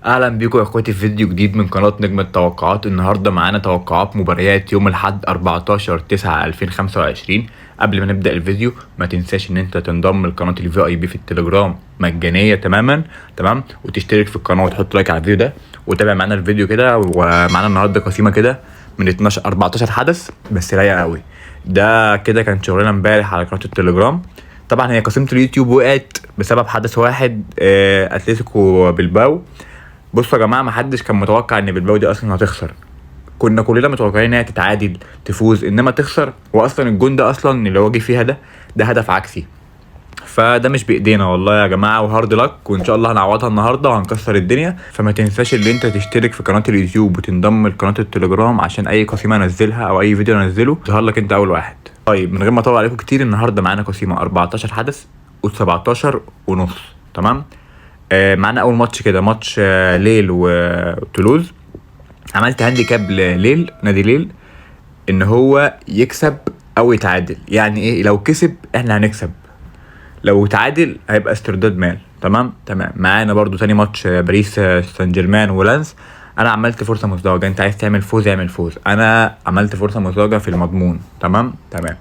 اهلا بيكم يا اخواتي في فيديو جديد من قناة نجم التوقعات. النهارده معانا توقعات مباريات يوم الاحد 14/9/2025. قبل ما نبدا الفيديو ما تنساش ان انت تنضم لقناه ال VIP في التليجرام، مجانية تماما، تمام، وتشترك في القناة وتحط like على الفيديو ده وتابع معانا الفيديو كده. ومعانا النهارده قسيمه كده من 12 14 حدث بس رايقة قوي. ده كده كان شغلنا امبارح على قناة التليجرام. طبعا هي قسيمه اليوتيوب وقعت بسبب حدث واحد، اتلتيكو بلباو. بصوا يا جماعة، ما حدش كان متوقع ان بلباو دي اصلا هتخسر. كنا كلنا متوقعين انها تتعادل تفوز، انما تخسر. واصلا الجون ده اصلا اللي هو جه فيها ده هدف عكسي، فده مش بايدينا والله يا جماعة، و hard luck، وان شاء الله هنعوضها النهارده وهنكسر الدنيا. فما تنساش ان انت تشترك في قناة اليوتيوب وتنضم لقناه التليجرام عشان اي قسيمه انزلها او اي فيديو انزله يظهر لك انت اول واحد. طيب من غير ما اطول عليكم كتير، النهارده معانا قسيمه 14 حدث و17 ونص، تمام. معانا اول ماتش كده، ماتش ليل وتولوز. عملت handicap لليل، نادي ليل، ان هو يكسب او يتعادل. يعني ايه؟ لو كسب احنا هنكسب، لو تعادل هيبقى استرداد مال. تمام تمام. معانا برضو تاني ماتش، باريس سان جيرمان ولانس. انا عملت فرصة مزدوجه، انت عايز تعمل فوز اعمل فوز، انا عملت فرصة مزدوجة في المضمون. تمام تمام.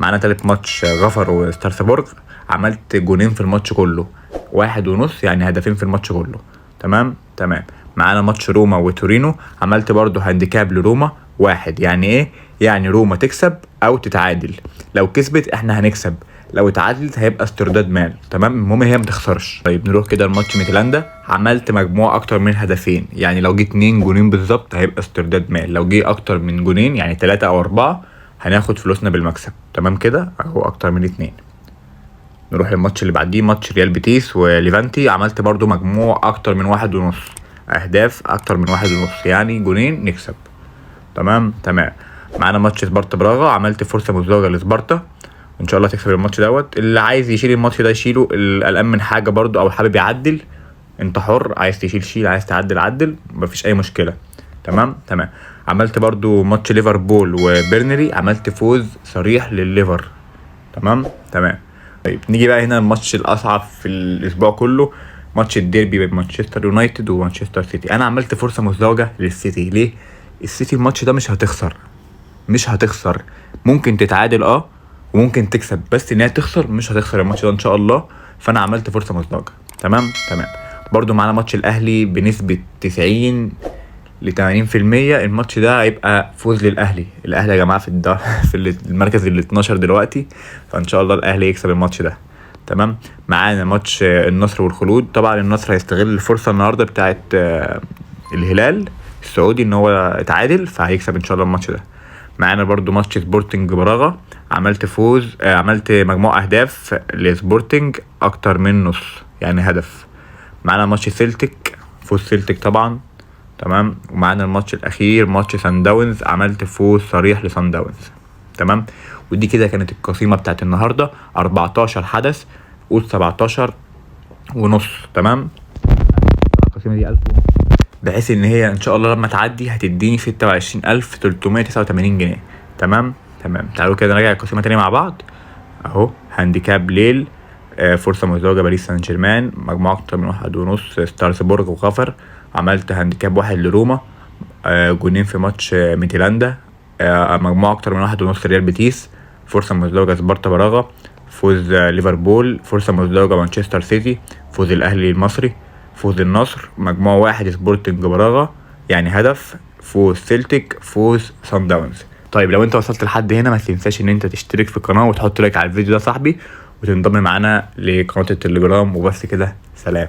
معانا تالت ماتش، غفر وستارسبورغ. عملت جونين في الماتش كله، 1.5، يعني هدفين في الماتش كله. تمام تمام. معانا ماتش روما وتورينو، عملت برضو handicap لروما 1. يعني ايه؟ يعني روما تكسب او تتعادل. لو كسبت احنا هنكسب، لو اتعادلت هيبقى استرداد مال. تمام، المهم هي ما تخسرش. طيب نروح كده لماتش ميتلاندا. عملت مجموع اكتر من هدفين، يعني لو جه 2 جونين بالظبط هيبقى استرداد مال. لو جه اكتر من جونين يعني 3 او 4 هناخد فلوسنا بالمكسب. تمام كده اهو، اكتر من 2. نروح للماتش اللي بعديه، ماتش ريال بيتيس وليفانتي. عملت برضو مجموع اكتر من 1.5 اهداف، اكتر من 1.5 يعني جونين نكسب. تمام تمام. معانا ماتش سبارتا براغا، عملت فرصة مزدوجة لسبارتا، ان شاء الله تكسب الماتش دوت. اللي عايز يشيل الماتش ده يشيله، اللي قلقان من حاجة برضو او حابب يعدل انت حر، عايز تشيل شيل، عايز تعدل عدل، مفيش اي مشكلة. تمام تمام. عملت برضو ماتش ليفربول وبيرنلي، عملت فوز صريح للليفر. تمام تمام. طيب نيجي بقى هنا الماتش الاصعب في الاسبوع كله، ماتش الديربي بين مانشستر يونايتد ومانشستر سيتي. انا عملت فرصة مزدوجة للسيتي. ليه؟ السيتي الماتش ده مش هتخسر، مش هتخسر، ممكن تتعادل وممكن تكسب، بس ان هي تخسر مش هتخسر الماتش ده ان شاء الله. فانا عملت فرصة مزدوجة. تمام تمام. برضو معانا ماتش الاهلي بنسبة 90 ل 80% الماتش ده هيبقى فوز للاهلي. الاهلي يا جماعة في المركز ال 12 دلوقتي، فان شاء الله الاهلي يكسب الماتش ده. تمام. معانا ماتش النصر والخلود. طبعا النصر هيستغل الفرصة النهارده بتاعت الهلال السعودي ان هو اتعادل، فهيكسب ان شاء الله الماتش ده. معانا برضو ماتش سبورتنج براغا، عملت فوز، عملت مجموع اهداف لسبورتنج اكتر من نص يعني هدف. معانا ماتش سيلتيك، فوز سيلتيك طبعا. تمام. ومعانا الماتش الاخير ماتش سان داونز، عملت فوز صريح لسان داونز. تمام. ودي كده كانت القسيمه بتاعت النهارده، 14 حدث قول 17.5. تمام. القسيمه دي 1000 بحيث ان هي ان شاء الله لما تعدي هتديني 26,389 جنيه. تمام تمام. تعالوا كده نراجع القسيمه تاني مع بعض اهو. handicap ليل، فرصة مزدوجة باريس سان جيرمان، مجموعة أكتر من 1.5 ستارسبورغ وغفر، عملت handicap 1 لروما، جونين في ماتش ميتيلاندا، مجموعة أكتر من 1.5 ريال بيتيس، فرصة مزدوجة سبارتا براغا، فوز ليفربول، فرصة مزدوجة مانشستر سيتي، فوز الأهلي المصري، فوز النصر، مجموعة 1 سبورتنج براغا يعني هدف، فوز سيلتيك، فوز سان داونز. طيب لو انت وصلت لحد هنا ما تنساش ان انت تشترك في القناة وتحط like على الفيديو ده صاحبي، وتنضم معانا لقناة التليجرام. وبس كده، سلام.